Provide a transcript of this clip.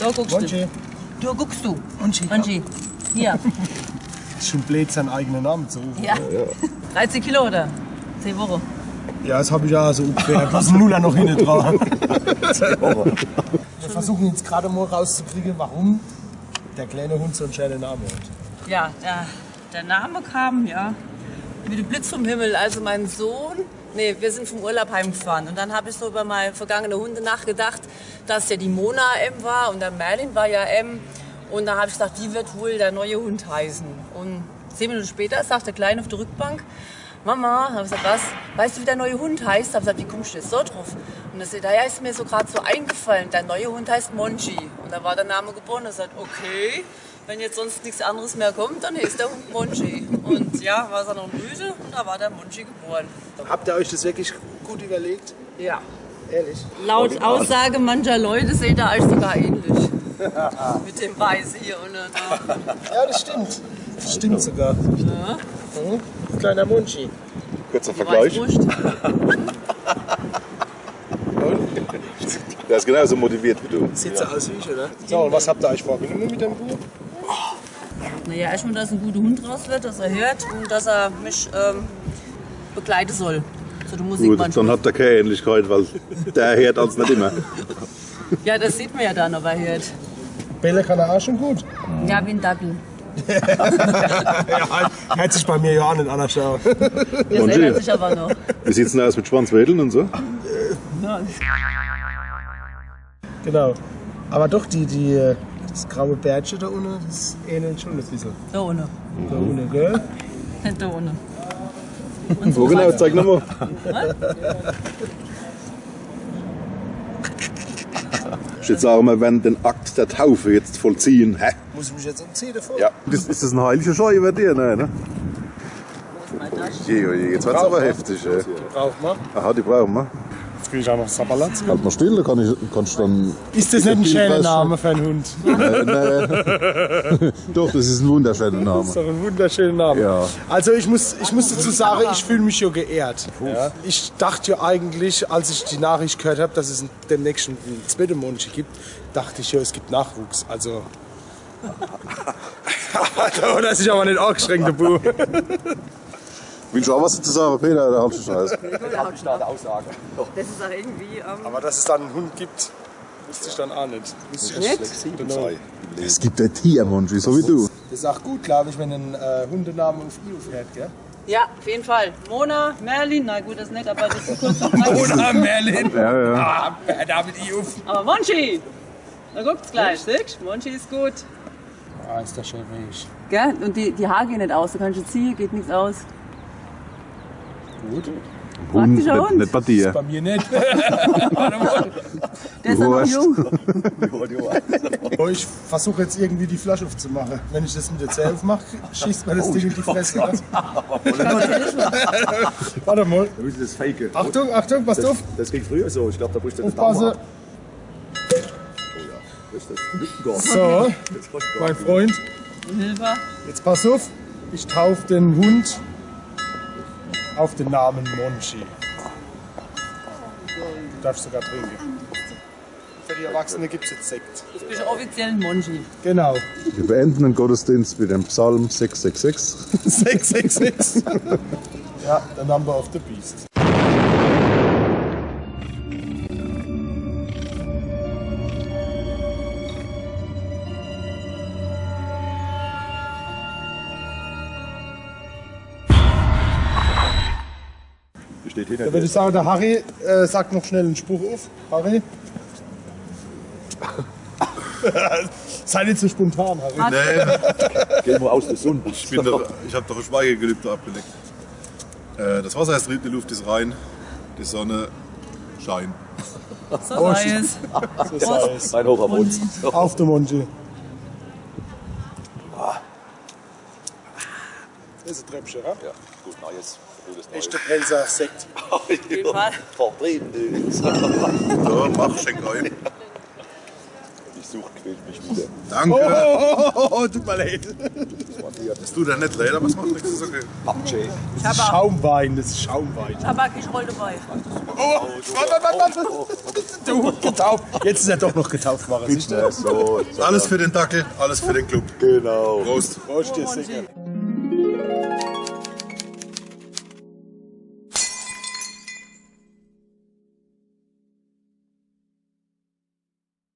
So guckst Monchi. du. Du guckst du. Monchi. Monchi. Hier. Ist schon blöd, seinen eigenen Namen zu rufen. Ja. 13 Kilo oder? 10 Wochen. Ja, das habe ich ja so ungefähr. Was ist Nuller noch hinten dran? Wir versuchen jetzt gerade mal rauszukriegen, warum der kleine Hund so einen schönen Namen hat. Ja, der Name kam, ja, wie der Blitz vom Himmel. Also mein Sohn, wir sind vom Urlaub heimgefahren. Und dann habe ich so über meine vergangene Hunde nachgedacht, dass ja die Mona M war und der Merlin war ja M. Und da habe ich gesagt, die wird wohl der neue Hund heißen. Und 10 Minuten später sagt der Kleine auf der Rückbank, Mama, habe ich gesagt, was? Weißt du, wie der neue Hund heißt? Habe ich gesagt, wie kommst du jetzt so drauf? Und er sagt, ja, ist mir so gerade so eingefallen, der neue Hund heißt Monchi. Und da war der Name geboren. Er sagt, okay, wenn jetzt sonst nichts anderes mehr kommt, dann ist der Hund Monchi. Und ja, war es noch müde und da war der Monchi geboren. Habt ihr euch das wirklich gut überlegt? Ja. Ehrlich? Laut Aussage mancher Leute seht ihr euch sogar ähnlich. Mit dem Weiß hier unten. Ja, das stimmt. Das stimmt sogar. Ja. Mhm. Kleiner Monchi. Kurzer Vergleich. Weißwurst. Der ist genauso motiviert wie du. Sieht so aus wie ich, oder? So, und was habt ihr euch vorgenommen mit dem Buch? Naja, erstmal, dass ein guter Hund raus wird, dass er hört und dass er mich begleiten soll. Zu der Musik Gut, manchmal. dann hat er keine Ähnlichkeit, weil der hört uns nicht immer. Ja, das sieht man ja dann, ob er hört. Bälle kann er auch schon gut. Ja, wie ein Dackel. Ja, hört sich bei mir ja auch nicht anders aus. Das ändert sich aber noch. Wie sieht's denn aus mit Schwanzwedeln und so? Ja. Genau. Aber doch, das graue Bärtchen da unten, das ähnelt schon ein bisschen. Da ohne. Da unten, gell? Da ohne. Wo genau? Zeig nochmal. Ich würde sagen, wir werden den Akt der Taufe jetzt vollziehen. Hä? Muss ich mich jetzt umziehen davor? Ja. Ist das eine heilige Scheu über dir? Nein, ne? Je, jetzt wird's aber heftig. Ey. Die braucht man. Aha, die brauchen wir. Jetzt kriege ich auch noch Sabalatz. Halt mal still, da kannst du dann... Ist das nicht ein schöner Name für einen Hund? Nein. Doch, das ist ein wunderschöner Das Name. ist doch ein wunderschöner Name. Ja. Also ich muss dazu sagen, ich fühle mich ja geehrt. Ja. Ich dachte ja eigentlich, als ich die Nachricht gehört habe, dass es demnächst einen zweiten Monchi gibt, dachte ich ja, es gibt Nachwuchs. Also das ist aber nicht angeschränkt, der Bu. Willst du auch was dazu sagen, Peter? Der haut Scheiß. Das ist auch irgendwie. Aber dass es dann einen Hund gibt, wusste ich dann auch nicht. Wusste ich nicht? Genau. Es gibt ein Tiermonchi, so wie du. Das ist auch gut, glaube ich, wenn ein Hundename auf I fährt, gell? Ja, auf jeden Fall. Mona, Merlin, na gut, das nicht, aber das ist kurz und knackig. Mona Merlin! Ja. Ah, David I auf. Aber Monchi! Na guckt's gleich, siehst du? Monchi ist gut. Ah, ist das schön ruhig. Gell? Und die Haare gehen nicht aus, da kannst du ziehen, geht nichts aus. Gut. Praktischer Hund. Nicht bei dir. Bei mir nicht. Der ist ja noch jung. Oh, ich versuche jetzt irgendwie die Flasche aufzumachen. Wenn ich das mit der Zähne aufmache, schießt mir das Ding in die Fresse. Warte mal. Wir müssen das faken. Achtung, Achtung, passt auf. Das ging früher so. Ich glaube, da brauchst du den Aufpassen. Das ist das. So, mein Freund, Hilfe. jetzt pass auf. Ich taufe den Hund auf den Namen Monchi. Du darfst sogar trinken. Für die Erwachsenen gibt es jetzt Sekt. Ich bin offiziell ein Monchi. Genau. Wir beenden den Gottesdienst mit dem Psalm 666. 666. Ja, the number of the beast. Steht hinter Da würde ich sagen, der Harry sagt noch schnell einen Spruch auf. Harry? Sei nicht so spontan, Harry. Nee, Geh mal aus der Sonne. ich habe doch ein Schweigegelübde abgelegt. Das Wasser ist drin, die Luft ist rein, die Sonne scheint. So sei es. So sei es. Ein Hoch auf uns. Auf den Monchi. Das ist ein Treppchen, ja? Ja, gut, neues. Gutes Echte Pelzer Sekt. Auf jeden Fall. Vertreten. So, mach, schenk ein. Sucht quält mich wieder. Danke. Tut mir leid. Das tut ja nicht leid, aber es macht nichts. Das ist okay. Abjay. Das ist Schaumwein, das ist Schaumwein. Tabak, ich roll dabei. Du, getauft. Jetzt ist er doch noch getauft, war er sicher. So, Alles für den Dackel, alles für den Club. genau. Prost. Prost, dir Sänger.